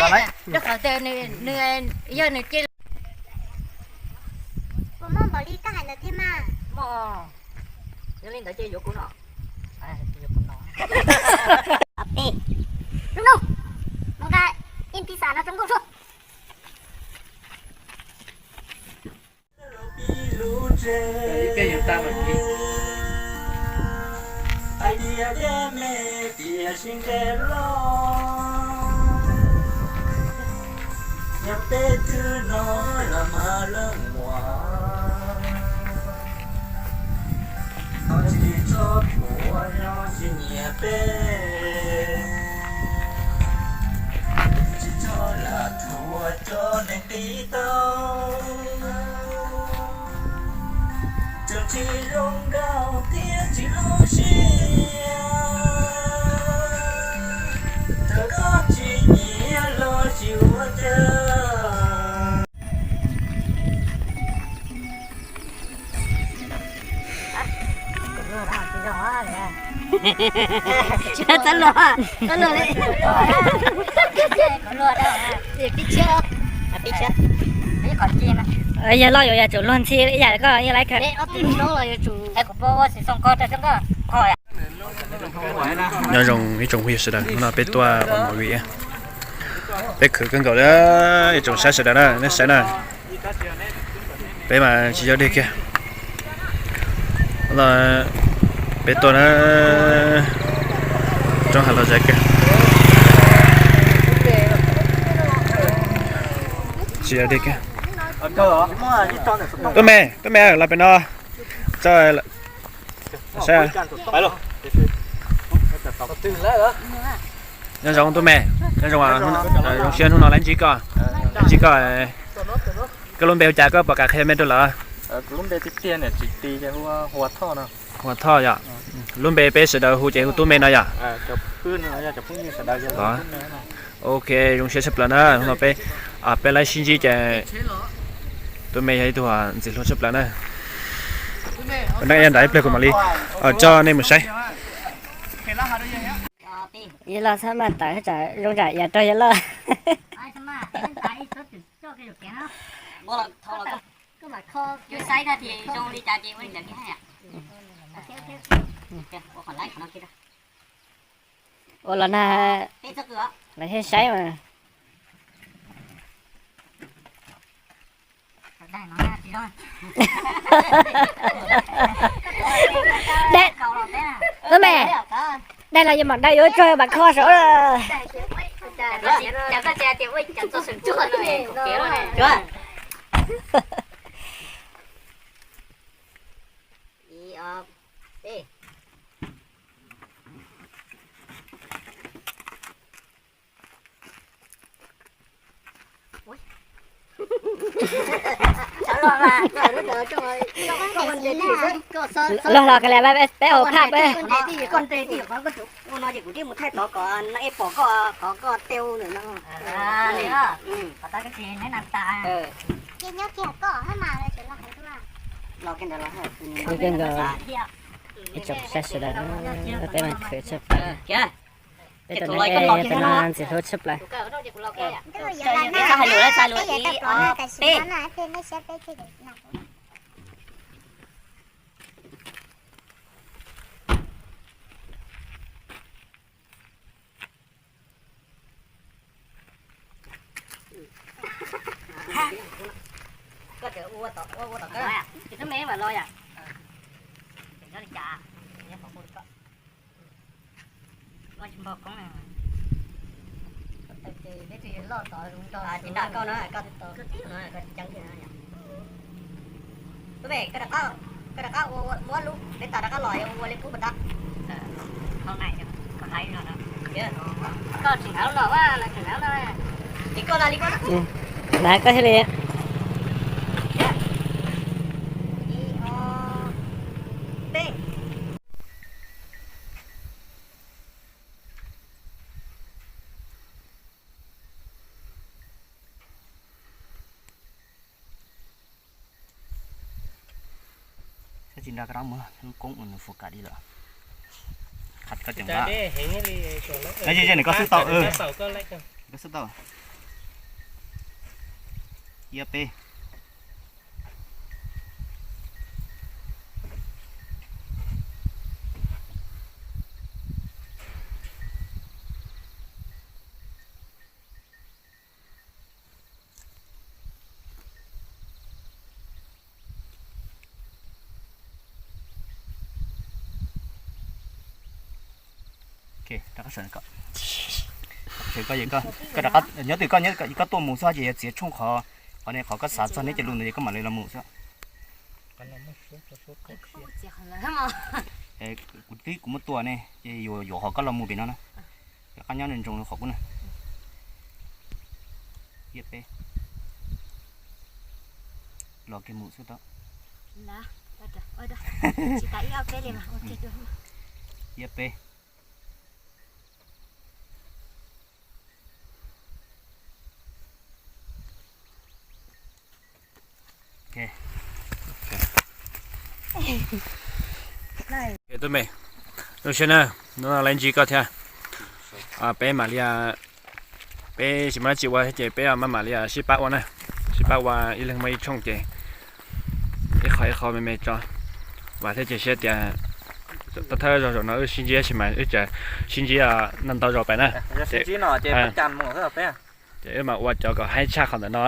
Rau qhov tias nws, nws yog nws cia. Puas muaj npaum li koj hais ntawd thiab mas? Muaj. Yog li ntawd ces yuav kuv no. Yuav kuv no. Lub no, mus nqa in pizza no rau nkauj suab. Ib pliag yus tag mas kiv. Hais tias dej me tiam sis nqe loj, yog peb twb no los mas leej muam, tsis txhob thuam nyob tsis nyiam peb, tsis txhob lam thuam cov neeg qis tau. Tseem tsis zoo nkauj thiab tsis lub siab, thaum koj tsis nyiam los tsis ua cas. Txhob luag, txhob luag li. Yog loj yuav yog tsum luag ntxhi ib yam koj yog laiv kawg. Nyob zoo ib tsoom phooj ywg sawv daws, hnub no peb tuaj ua movie, peb khwv kawg nkaus li. Ib tsoom saib sawv daws na, nej saib na, peb mas tsis yog deg kiag. Peb tuaj na, roob hav los zais kiag. Tsis yog deg kiag. Tub me, tub me, los pem no. Nyob zoo tub me, nyob zoo, zoo siab hnub no lawv ntsib koj, lawv ntsib koj. Koj lub npe hu cas, koj puas kam qhia me rau lawv? Hua Thoj yom. Lub npe peb sawv daws hu ces hu tub me no yom. Ok, zoo siab tshaj plaws na, hnub no peb, peb lawv sib ntsib ces tub me yog ib tug ntxim hlub tshaj plaws na. Nyob nram ib pliag kuv mam li tso nej mus saib. Yawg loj txhob maj tawm, zoo tsam yam raug yawg loj. Ua los nag, lawv thiaj saib mas. Tub me, daig los yog mam daig yuav tsuag mam kho saum. Los los ka le peb hauv phaj peb. Ib tsoom saib sawv daws, peb mas khwv tshaj plaws, peb tus neeg peb no ntxim hlub tshaj plaws. Tub me, koj rov qab ua, muab lub peb tas rov qab los ua li qub puas tau? Koj li, koj thiaj li. Tsis nrog koj rov mus, lub koob ua nws fus kam li lawm. Qhov koj tseem nqa. Nws koj xwb tau, koj xwb tau. Iab peb. Nyob twg koj, koj tuaj mus xwb ces yuav txiav tshooj qhov, qhov ne qhov koj xav txog neb cov lus ntawd ces koj mam li los mus xwb. Kuv twb kuv muab tua ne ces yuav yuav qhov koj los mus pem no na. Rov qab nyob ntsoov qhov qub na. Iab peb. Los kiag mus xwb tau. Iab peb. Tub me, lub sij hawm no lawv ntsib koj thiab, peb mam li, peb tsis muaj dab tsi ua thiab ces peb maj mam li sib pab ua na, sib pab ua ib leeg muaj ib tshooj ces ib qho ib qho me me tso. Vam thiab cia siab tias thawj thawj zaug zaum no wb sib ntsib tab sis mas wb tseem sib ntsib ntau ntau zaus pem na. Ces wb mam ua cov kom haib tshaj qhov ntawm no.